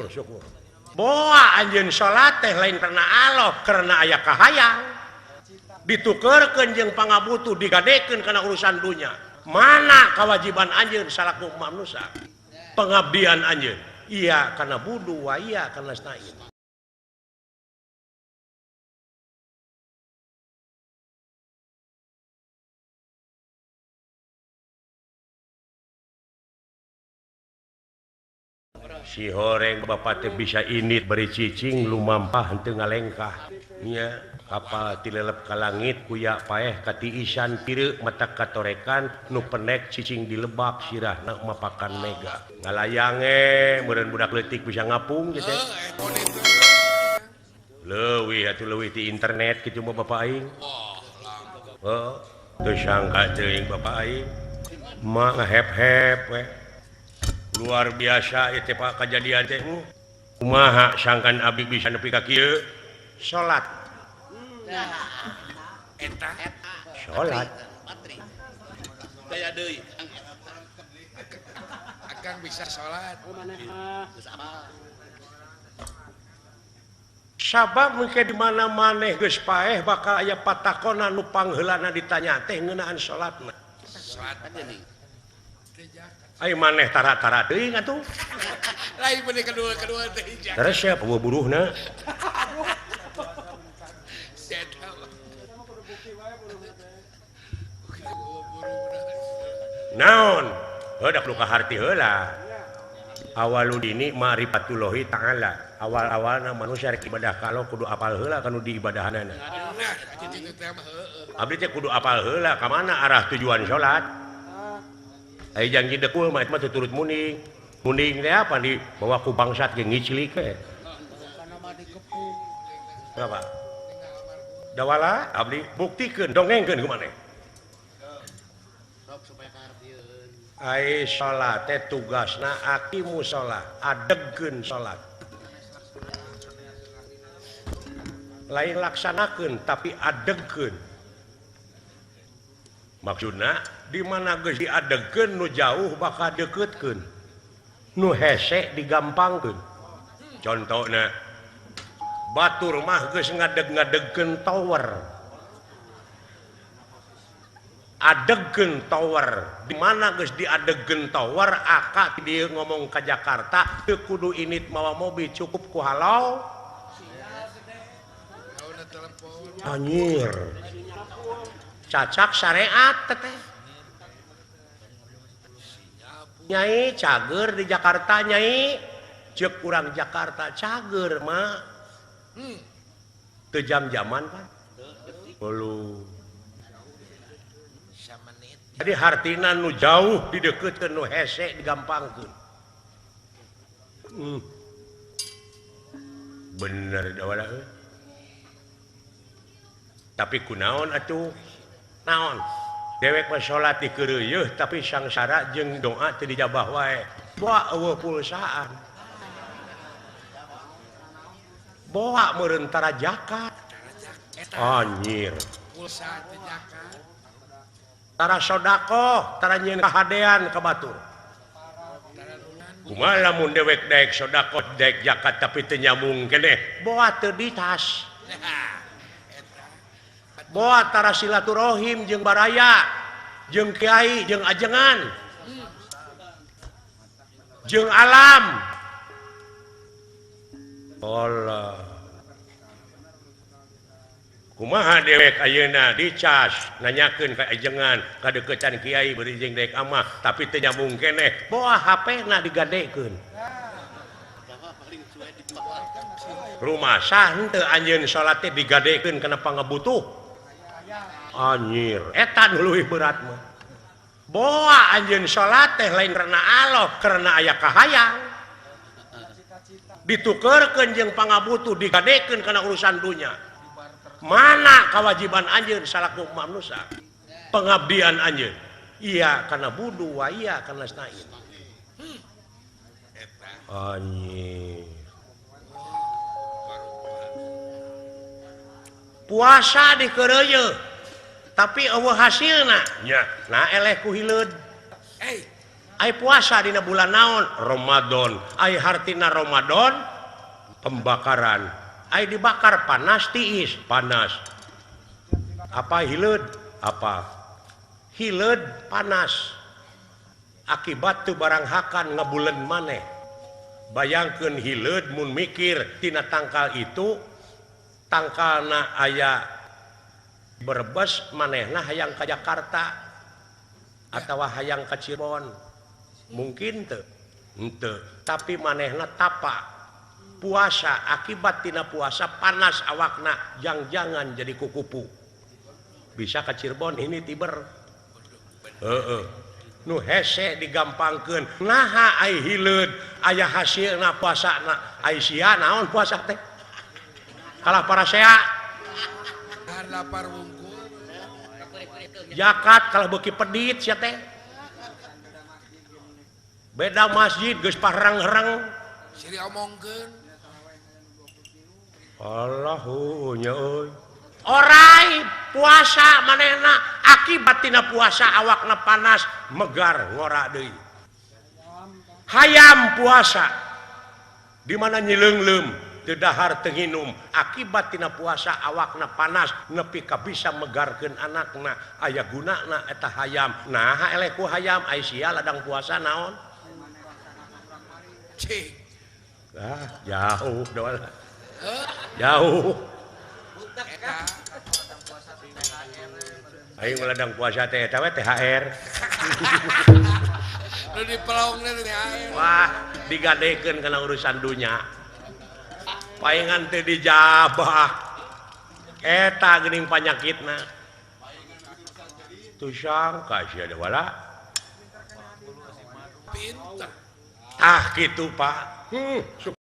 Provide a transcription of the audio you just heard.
Syukur syukur. Boa anjeun salat teh lain karena Allah, karena aya kahayang. Ditukerkeun jeung pangabutuh, digadekeun kana urusan dunya. Mana kewajiban anjeun salaku manusia? Pengabdian anjeun. Iya kana budu wa iya kana nasta'in. Si horeng bapak teh bisa init beri cicing lumampah henteu ngalengkah. Nya kapal tilelep ka langit kuya paeh katiisan pireu mata katorekan nu penek cicing dilebak sirahna mapakan mega. Ngalayange meureun budak leutik bisa ngapung gitu. Leuwih atuh leuwih ti internet kitu mah bapak aing. Heuh, teu sangka teuing bapak aing. Mah ngahep-hep we. Luar biasa ieu teh Pak kajadian teh. Kumaha sangkan abdi bisa nepi ka kieu? Salat. Eta salat. Daya deui. Akang bisa salat. Sabab mungkin di mana maneh geus paeh bakal aya patakonan nu pangheulana ditanya teh ngeunaan salatna. Salat deui. Ayo maneh tara-tara teuing atuh. Lain bener kedua-kedua teh. Terus siapa buruhna? Naon? Heuh da luka harti heula. Awalul dini ma'rifatullahi ta'ala. Awal-awalna manusia rek ibadah ka Allah kudu apal heula kanu diibadahanana. Abdi teh kudu apal heula ka mana arah tujuan salat. Ai janji dekul mah eta turut muning. Muning teh apa di bawa ku bangsat ge ngiclik we. Berapa? Dawala abdi buktikeun dongengkeun ku maneh. Ai salat teh tugasna aqimu shalah, adegkeun salat. Lain laksanakeun tapi adegkeun. Maksudna di mana geus diadegkeun nu jauh bakal deuketkeun. Nu hese digampangkeun. Contona batur mah geus ngadeg-ngadegkeun tower. Adegkeun tower. Di mana geus diadegkeun tower aka dieu ngomong ka Jakarta teu kudu init mawa mobil cukup ku halau. Anjir. Cacak syariat teteh. Nyai cager di Jakarta nyai. Ceuk urang Jakarta cager mah. Teu jam-jaman kan. Hulu. Jadi hartina nu jauh dideukeutkeun nu hese digampangkeun. Bener dawala euy. Tapi kunaon atuh? Naon? Dewek mah salat dikeureuyeut tapi sangsara jeung doa teu dijabah wae. Boa eueuh pulsaan. Boa meureun tara zakat. Anjir. Pulsa teh zakat. Tara sodakoh, tara nyieun kahadean ka batur. Kumaha lamun dewek daek sodakoh, daek zakat tapi teu nyambung keneh. Boa teu ditas. Boa tara silaturahim jeung baraya, jeung kiai, jeung ajengan, jeung alam. Allah. Kumaha dewek ayeuna dicas nanyakeun ka ajengan, ka deuketan kiai beuring jeung daek amah, tapi teu nyambung keneh. Boa HP-na digadekeun. Rumasa henteu anjeun salat teh digadekeun kana pangabutuh. Anjir, eta nu leuwih berat mah. Boa anjeun salat teh lain karena Allah, karena aya kahayang. Ditukerkeun jeung pangabutuh, digadekeun kana urusan dunya. Mana kewajiban anjeun salaku manusia? Pengabdian anjeun. Iya kana budu wa iya kana nasta'in. Anjir. Puasa dikeureuyeut. Tapi eueuh hasilna nya, nah eleh ku hileud. Ai puasa dina bulan naon? Ramadan. Ai hartina Ramadan pembakaran. Ai dibakar panas tiis, panas. Apa hileud? Apa? Hileud panas. Akibat tu barang hakan ngebulen maneh. Bayangkeun hileud mun mikir tina tangkal itu tangkalna aya Brebes manehna hayang ka Jakarta atawa hayang ka Cirebon. Mungkin teu? Henteu. Tapi manehna tapa puasa akibat tina puasa panas awakna jang-jangan jadi kukupu. Bisa ka Cirebon ini tiber. Heeh. Nu hese digampangkeun. Naha ai hileud aya hasilna puasana. Ai sia naon puasa teh? Kalah parasea. Lapar wungkul. Zakat kalah beuki pedit sia teh. Beda masjid geus parang-rang siri omongkeun. Allahu nya euy. Orai puasa manehna akibat tina puasa awakna panas megar ngora deui. Hayam puasa di mana nyileungleum teu dahar teu nginum akibat tina puasa awakna panas nepi ka bisa megarkeun anakna aya gunana eta hayam. Naha eleh ku hayam ai sia ladang puasa naon? Ah, jauh doang. Jauh. Ayo ladang puasa teh eta we THR. Nu dipelongna THR. Wah, digadekeun kana urusan dunya. Paingan teh dijabah. Eta geuning panyakitna. Tusang ka sia wala. Pinter. Ah gitu Pak.